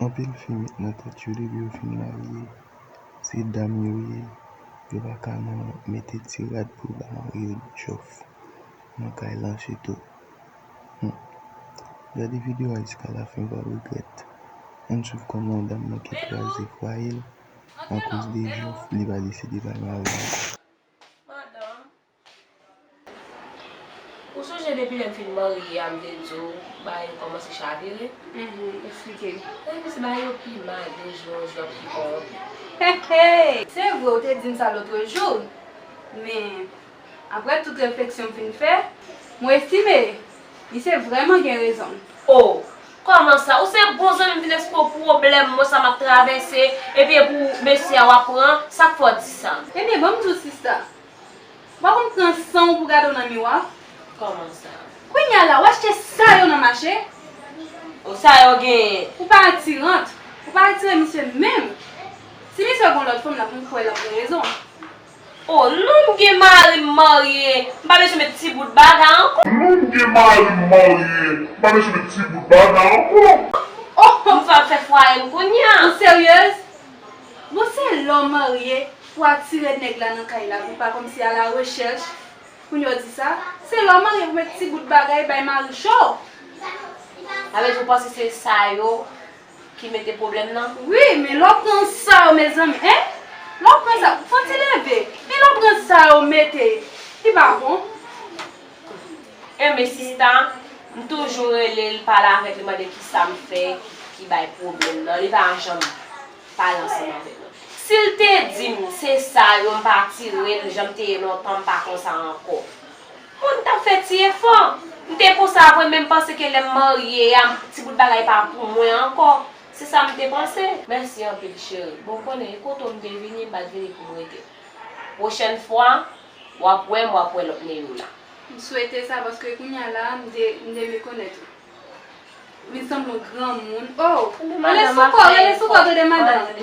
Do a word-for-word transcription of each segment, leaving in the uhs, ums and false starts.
Anpil fi met nan tèt yo depi yo fin marye, se dam yo ye, yo pa ka nan mete ti rad pou yo ba mari yo djòf nan kay lan sitou. Hmm. Gade videyo a jiska lafen, w ap regrèt. Ann swiv kòman yon dam manke kraze fwaye l akoz de jòf li pa deside bay mari l ankò. Madanm, ou sonje depi lè m fin marye a m te di w bagay yo kòmanse chavire? Mhm, eksplike. Epi se bagay yo pi mal de jou an jou ap pi kòwonpi. Hey, hey! Se vre ou te di m sa lòtrejou, men apre tout refleksyon m fin fè, mwen estime misye vrèman gen rezon. O! Kòman sa? Ou se bon zanmi m vin eksplike w pwoblèm mwen sa m ap travèse, epi e pou mesye a w ap pran, sa k fè w di sa? Ebyen, ban m di w sista, ou pa konn pran san w pou gade w nan miwa? Kòman sa? Kounye a la, w achte sa yo nan mache? O sa yo genyen? Ou pa atirant, ou pa atire misye menm. Si misye gon lòt fanm, l ap kwè l ap gen rezon. O non, m gen mari m marye, m pa bezwen met ti bout bagay ankò. Non, m gen mari m marye, m pa bezwen met ti bout bagay ankò. M fè ap fè fwaye m kounye a. Ou seryez? Bon, se lè w marye pou atire nèg la nan kay la, pou pa kòmsi a la rechèch. Kounye a w di sa, se lè w marye pou met ti bout bagay bay mari cho. Sa vle di w panse se sa yo ki mete pwoblèm nan? Wi, men lè w pran sa yo, mezanmi, en? Lè w pran sa, fò ti leve. Men lè w pran sa yo mete, li pa bon. Enben sista, m toujou rele l, pale avèk li, mande kisa m fè ki, ki bay pwoblèm nan. Li pa janm pale ansanm avèk mwen. Si l te di m se sa yo, m pa tire l, jan m te ye lontan, m pa konsa ankò. Bon, m t ap fè ti efò. M te konsa vre, men m panse ke lè m marye a, ti bout bagay pa pou mwen ankò. Se sa m te panse. Mèsi anpil, cheri. Bon, w konnen, e kote w m te vini, m pa t vini pou m rete. Pwochèn fwa, w ap wè m, w ap wè lòt Neyola. M swete sa, paske kounye a la, m de, m de rekonèt ou. Vin sanble yon granmoun. Oh! Rele sou kò, rele sou kò, tande madanm.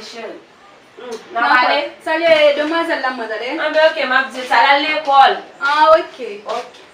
N ap ale? Salye demwazèl la, mwen, tande. Anben, oke, m ap di l sa, l al lekòl. Ah, oke. Oke.